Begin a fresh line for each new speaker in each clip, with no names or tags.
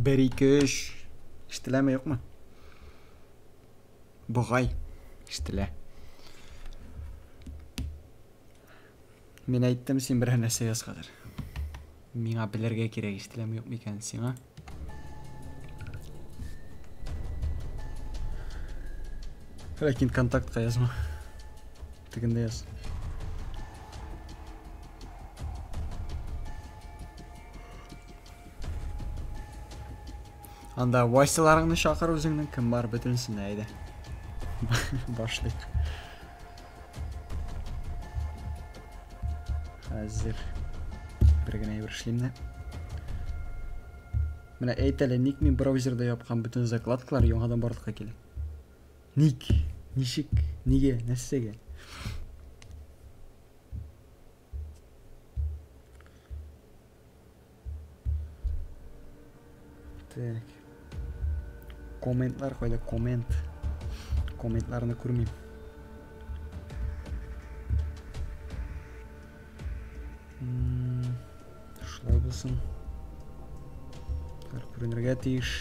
1 2 3. Ишетеләме, юкмы? Бугай. Ишетелә. Мин әйттем, син берәр нәрсә яз хәзер. Миңа белергә кирәк, ишетеләме, юкмы икән сиңа. Ләкин контактка язма. Тегендә яз. Анда Василарыңны чакыр үзеңнең, кем бар бөтенесен дә әйдә. Башлыйк. Хәзер бер генә әйбер эшлим дә. Менә әйт әле, ник мин браузерда япкан бөтен закладкалар яңадан барлыкка килә? Ник? Ничек? Нигә? Нәрсәгә? Так. Комментлар кайда? Коммент. Комментларны күрмим. Шулай булсын. Күренергә тиеш.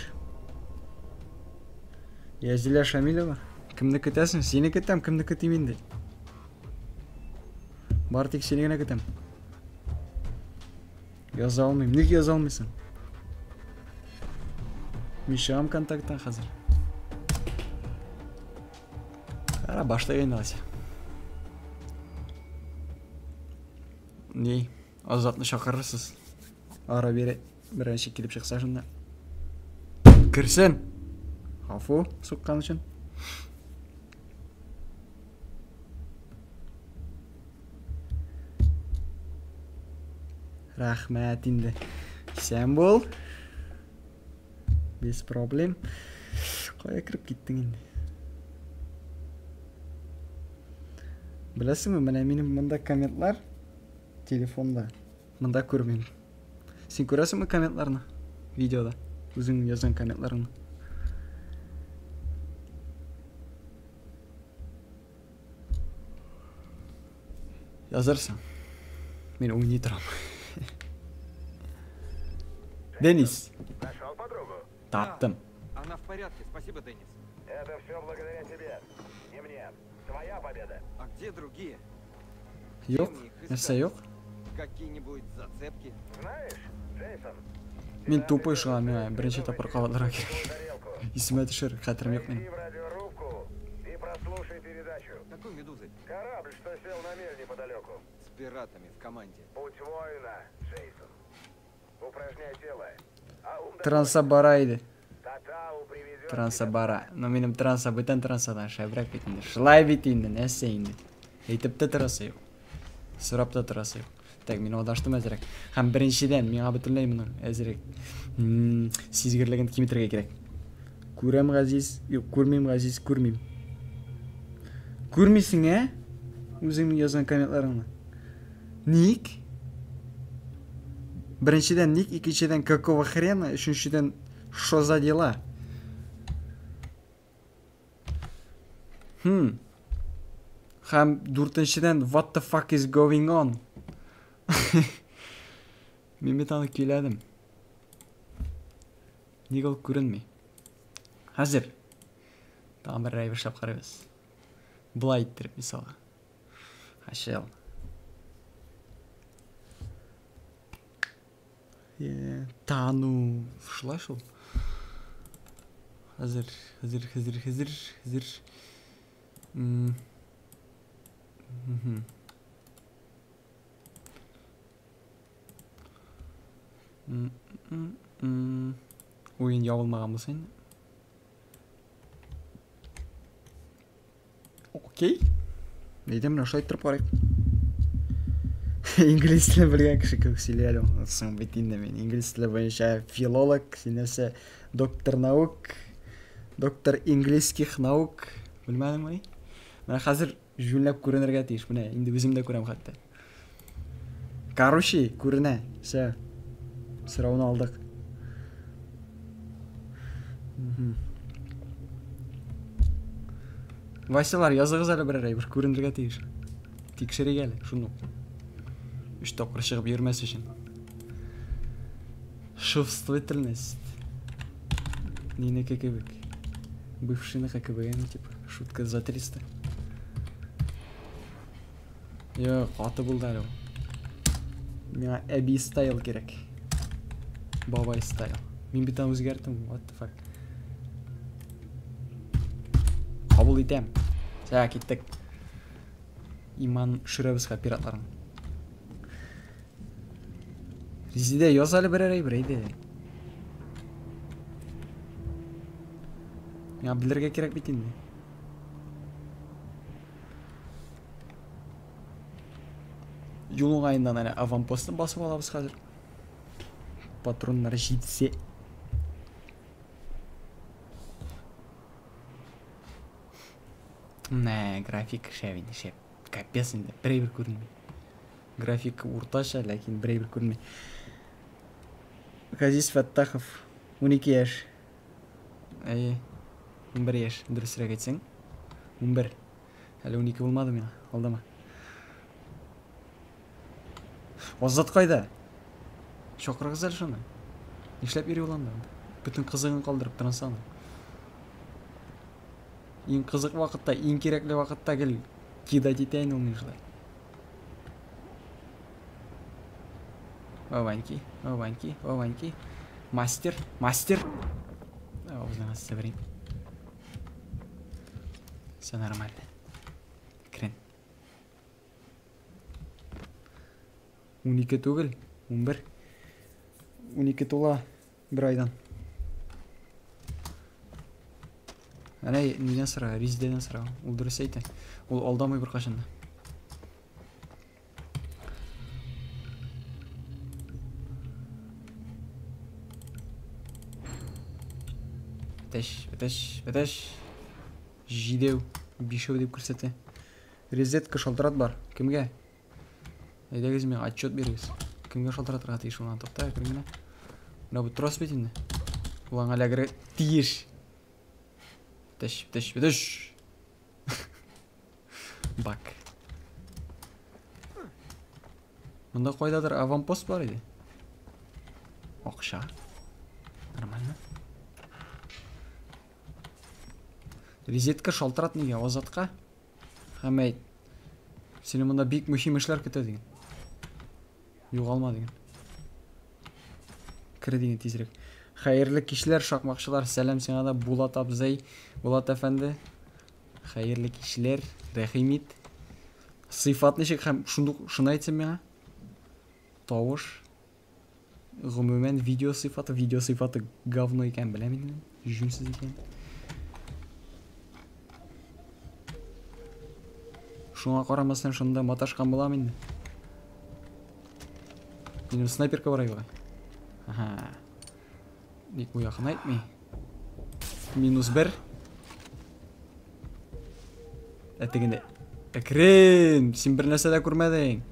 Язилә Шамилева. Кемне көтәсең? Сине көтәм, кемне көтим инде? Бар тик сине генә көтәм. Яза алмыйм. Ник яза алмыйсың? Мин чыгам контакттан хәзер. Кара, башлыйк инде алайса. Ни, Азатны чакырырсыз. Ара бире беренче килеп чыкса шунда. Керсен. Гафу, суккан өчен. Рәхмәт инде. Исән бул. Без проблем. Кая кереп киттең инде? Беләсеңме, менә минем монда комментлар телефонда. Монда күрмим. Син күрәсеңме комментларны? Видеода. Үзең язган комментларыңны. Язарсың. Мин уйный торам. Денис.
Нашел подругу?
Таптым.
Она в порядке, спасибо, Деннис.
Это все благодаря тебе, не мне. Твоя победа.
А где другие?
Юк, нәрсә юк?
Какие-нибудь зацепки?
Знаешь, Джейсон,
Мин тупой шуңа миңа беренче тапкыр кабатларга кирәк.
тарелку.
Исемә төшер, хәтерем юк минем.
Иди в радиорубку и прослушай передачу.
Какой медузы?
Корабль, что сел на мель неподалеку.
С пиратами в команде.
Путь воина, Джейсон. Упражняй тело. А ум
Транса бара иде.
Татау приведет
Транса
тебя
бара. Но минем транса бүтән трансадан шәбрәк бит инде. Шулай бит инде, нәрсә инде. Әйтеп тә торасы юк. Сорап та торасы юк. Так, мин адаштым әзрәк. Һәм беренчедән миңа бөтенләй моның әзрәк сизгерлеген киметергә кирәк. Күрәм, Газиз, юк, күрмим, Газиз, күрмим. Күрмисең, ә? Үзеңнең язган комментларыңны. Ник? Беренчедән ник, икенчедән какого хрена, өченчедән шо за дела? Хм. Һәм дүртенчедән what the fuck is going on? Мин бит аны көйләдем. Ник ул күренми? Хәзер тагын бер әйбер эшләп карыйбыз. Болай иттереп, мисалга. Хәшел. Тану. Шулай шул. Хәзер, хәзер, хәзер, хәзер, хәзер. Мгм. М, м, м. Уен ябылмаган булса инде. Окей. Әйдә менә шулай иттереп карыйк. Инглиз телен белгән кеше кебек сөйли әле ул. Соң бит инде мин инглиз теле буенча филолог, син нәрсә, доктор наук, доктор инглизских наук, белмәдеңмени? Менә хәзер җүнләп күренергә тиеш. Менә инде үзем дә күрәм хәтта. Короче, күренә. Всё. Сорауны алдык. Мгм. Василар, языгыз әле берәр әйбер, күренергә тиеш. Тикшерик әле, шуны. Өч тапкыр чыгып йөрмәс өчен. Чувствительность. Нинеке кебек. Бывшийныкы кебек, инде, типа, шутка за 300. Юк, каты булды әле ул. Миңа әби стайл кирәк. Бабай стайл. Мин бит аны үзгәрттем, what the fuck. Кабул итәм. Сә, киттек. Иман төшерәбез хә пиратларын. Резидә, яз әле берәр әйбер, әйдә. Миңа белергә кирәк бит инде. Юл уңаеннан әнә аванпостны басып алабыз хәзер. Патроннар җитсә. Менә график шәп инде, шәп. Капец инде, бер әйбер күренми. График уртача, ләкин бер әйбер күренми. Газиз Фәттахов, 12 яшь. Әйе, 11 яшь, дөресрәк әйтсәң. 11. Әле 12 булмады миңа, алдама. Азат кайда? Чакырыгыз әле шуны. Нишләп йөри ул анда? Бөтен кызыгын калдырып торасың. Иң кызык вакытта, иң кирәкле вакытта гел кидать итә инде ул мине шулай. Ованьки, ованьки, ованьки. Мастер, мастер. Авызыңа сыбырыйм. Все нормально. Керен. 12 түгел, 11. 12 тула бер айдан. Әнә нидән сора, Резидәдән сора. Ул дөрес әйтә. Ул алдамый беркайчан да. Бетәш, бетәш, бетәш. Җидәү, бишәү дип күрсәтә. Резетка шалтырат бар. Кемгә? Әйдәгез миңа отчет бирегез. Кемгә шалтыратырга тиеш ул? Тукта, әкрен генә. Менә бу трос бит инде. Ул аңа эләгергә тиеш. Бетәш, бетәш, бетәш. Бак. Монда кайдадыр аванпост бар иде. Акча. Нормально. Резетка шалтырат нигә? Азатка. Һәм әйт. Сине монда бик мөһим эшләр көтә диген. Югалма диген. Кер диген тизрәк. Хәерле кичләр, шакмакчылар. Сәлам сиңа да, Булат абзый, Булат әфәнде. Хәерле кичләр, рәхим ит. Сыйфат ничек һәм шундук шуны әйтсен миңа. Тавыш. Гомумән видео сыйфаты, видео сыйфаты говно икән беләм инде мин. Җүнсез икән. Шуңа карамастан шунда маташкан булам инде. Минем снайперка бар бугай. Ага. Ник бу якынайтмый? Минус бер. Ә тегендә. Әкрен, син бер нәрсә дә күрмәдең.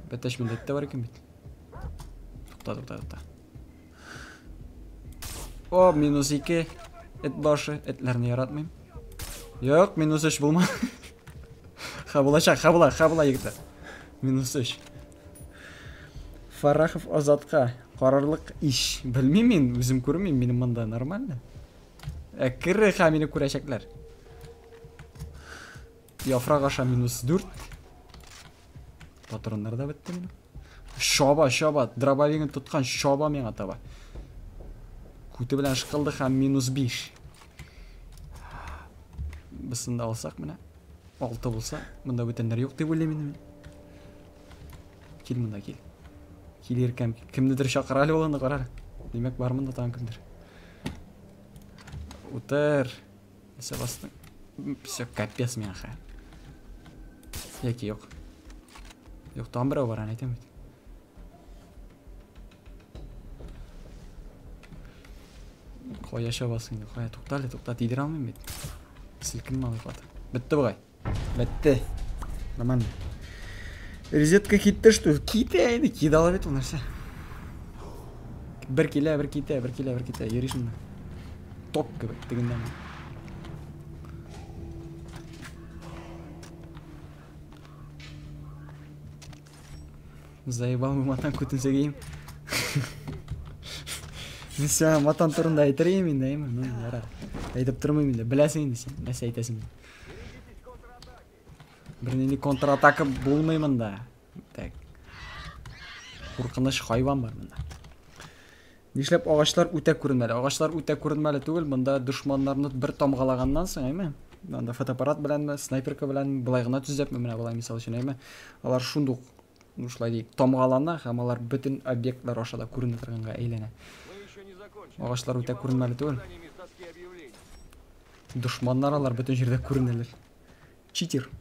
Бәтәш монда эт тә бар икән бит. Тукта, тукта, тукта. О, минус 2. Эт башы, этләрне яратмыйм. Юк, минус 3 булма. Ха булачак, ха була, ха була, егетләр. Минус 3. Фарахов Азатка карарлык иш. Белмим мин, үзем күрмим, минем монда нормально. Әкере ха мине күрәчәкләр. Яфрак аша минус 4. Патроннар да бетте минем. Шаба, шаба, дробовигын тоткан шаба миңа таба. Күте белән шыкылды һәм минус 5. Бысын да алсак менә. 6 булса, монда бүтәннәр юк дип уйлыйм инде мин. Кил монда, кил. Кил иркәм. Кемнедер чакыра әле ул аны, кара. Димәк, бар монда тагын кемдер. Утыр. Нәрсә бастың? Все, капец миңа хәзер. Яки юк. Юк, тагын берәү бар, аны әйтәм бит. Кая чабасың инде? Кая? Тукта әле, тукта, тидерә алмыйм бит. Селкенмә алай каты. Бетте бугай. Бетте. Нормально. Резетка китте, что? Китә инде, киде ала бит ул нәрсә. Бер килә, бер китә, бер килә, бер китә. Йөри шунда. Ток кебек тегендә. Заебал матан күтен сәгәем. Мин сиңа матан турында әйтер идем инде, әйме? Ну, ярар. Әйтеп тормыйм инде. Беләсең инде син, нәрсә әйтәсең. Бернинди контратака булмый монда. Так. Куркыныч хайван бар монда. Нишләп агачлар үтә күренмәле? Агачлар үтә күренмәле түгел, монда дошманнарны бер тамгалаганнан соң, әйме? Анда фотоаппарат беләнме, снайперка белән былай гына төзәпме, менә болай мисал өчен, әйме? Алар шундук, ну, шулай диик, тамгалана һәм алар бөтен объектлар аша да күренә торганга әйләнә. Агачлар үтә күренмәле түгел. Дошманнар алар бөтен җирдә күренәләр. Читер.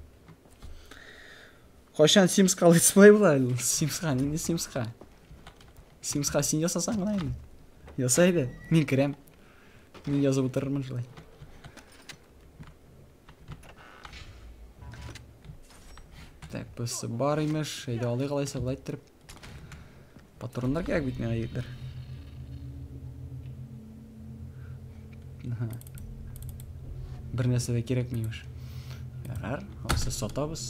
Кайчан Симска летсплей була? Симска, нинди Симска? Симска син ясасаң гына инде. Яса иде. Мин керәм. Мин язып утырырмын шулай. Так, бусы бар имеш. Әйдә алыйк алайса болай иттереп. Патроннар кирәк бит миңа, егетләр. Бер нәрсә дә кирәкми имеш. Ярар, алса сатабыз.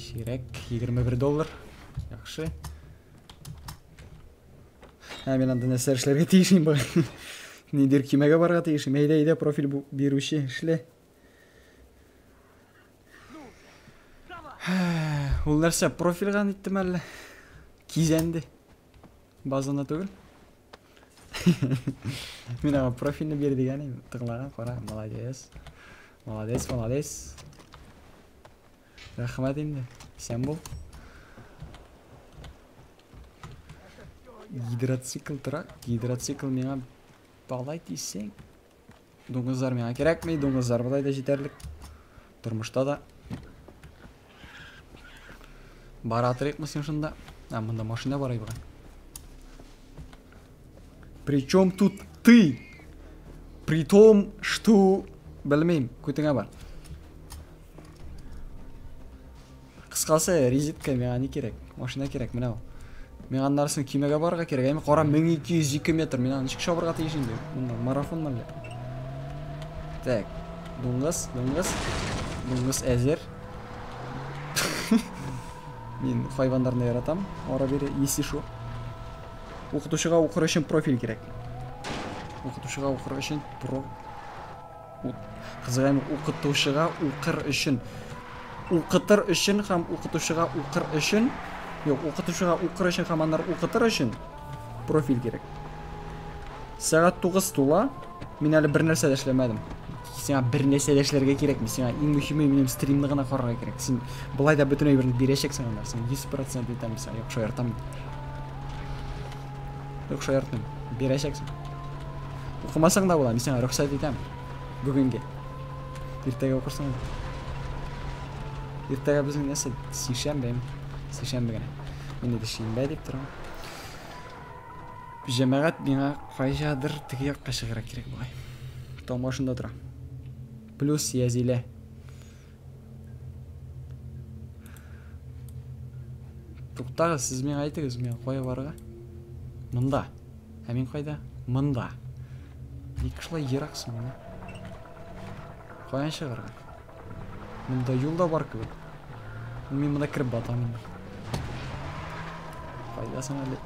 Чирәк 21 доллар. Яхшы. Ә мин анда нәрсә эшләргә тиеш инде. Ниндидер көймәгә барырга тиеш. Әйдә, әйдә, профиль бирүче эшлә. Ул нәрсә, профильгә ниттем әллә? Кизәнде. Базаны түгел. Мин аңа профильне бир дигән идем. Тыңлаган, кара, молодец. Молодец, молодец. Рәхмәт инде. Исән бул. Гидроцикл тора. Гидроцикл миңа балай дисең. Дуңгызлар миңа кирәкми, дуңгызлар болай да җитәрлек. Тормышта да. Бара торыйкмы син шунда? А, монда машина бар айбага. Причем тут ты? При том, что... Белмим, күтеңә бар. Кыскасы, резитка миңа ни кирәк? Машина кирәк, менә ул. Миңа аннарысын көймәгә барырга кирәк. Әйме кара 1202 метр. Мин аны ничек чабырга тиеш инде? Монда марафон мәллә? Так, дуңгыз, дуңгыз. Дуңгыз әзер. Мин хайваннарны яратам. Ара-бире, если шо. Укытучыга укыр өчен профиль кирәк. Укытучыга укыр өчен про Кызыгайм, укытучыга укыр өчен. Укытыр өчен һәм укытучыга укыр өчен. Юк, укытучыга укыр өчен һәм аннары укытыр өчен профиль кирәк. Сәгать 9 тула. Мин әле бер нәрсә дә эшләмәдем. Сиңа бер нәрсә дә эшләргә кирәкми. Сиңа иң мөһиме минем стримны гына карарга кирәк. Син болай да бөтен әйберне бирәчәксең аннары. Син 100% әйтәм сиңа. Юк, шаяртам. Юк, шаяртмыйм. Бирәчәксең. Укымасаң да була, мин сиңа рөхсәт итәм. Бүгенге. Иртәгә укырсың. Иртәгә безнең нәрсә? Сишәмбе. Сишәмбе генә. Мин инде шимбә дип торам. Җәмәгать миңа кайчадыр теге якка чыгарга кирәк бугай. Тау башында тора. Плюс Язилә. Туктагыз, сез миңа әйтегез, миңа кая барырга? Монда. Ә мин кайда? Монда. Ник шулай ерак соң менә? Каян чыгарга? Монда юл да бар кебек. Мин монда кереп батам инде. Кайда соң әле?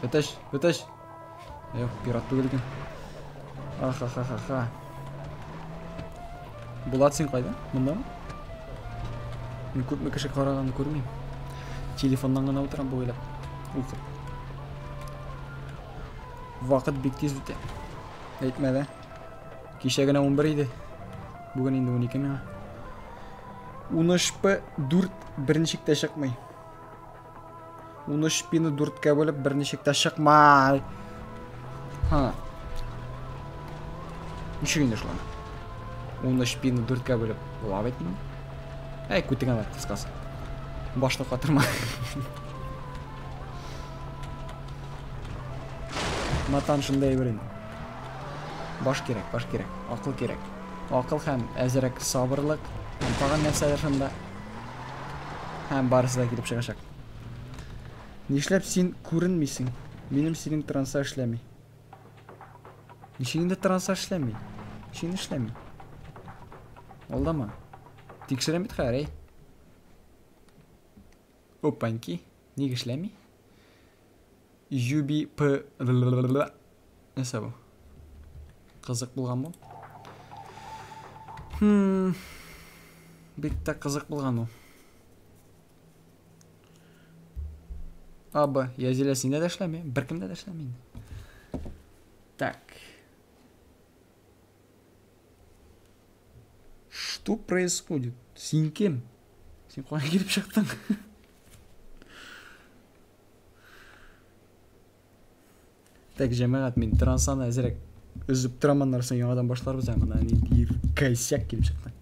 Бетеш, бетеш. Юк, пират түгел икән. Аха-ха-ха-ха. Булат, син кайда? Мондамы? Мин күпме кеше караганын күрмим. Телефоннан гына утырам бу уйлап. Укып. Вакыт бик тиз үтә. Әйтмә дә. Кичә генә 11 иде. Бүген инде 12 миңа. 13 п 4 берничек тә чыкмый. 13 пины 4-кә бүлеп берничек тә чыкмай. Ха. Ничек инде шулай? 13 пины 4-кә бүлеп була бит инде. Әй, күтеңә бар, кыскасы. Башны катырма. Матан шундай әйбер инде. Баш кирәк, баш кирәк, акыл кирәк. Акыл һәм әзерәк сабырлык, һәм тагын нәрсәдер шунда. Һәм барысы да килеп чыгачак. Нишләп син күренмисең? Минем синең транса эшләми. Ничек инде транса эшләми? Ничек инде эшләми? Алдама. Тикшерәм бит хәзер, әй. Опаньки. Ник эшләми? UBP Нәрсә бу? Кызык булган бу. Хм. Бик тә кызык булган ул. Аба, Язилә синдә дә эшләми, беркемдә дә эшләми инде. Так. Что происходит? Син кем? Син кая килеп чыктың? Так, җәмәгать, мин трансаны әзрәк өзеп торам, аннары соң яңадан башларбыз, ә монда ниндидер косяк килеп чыкты.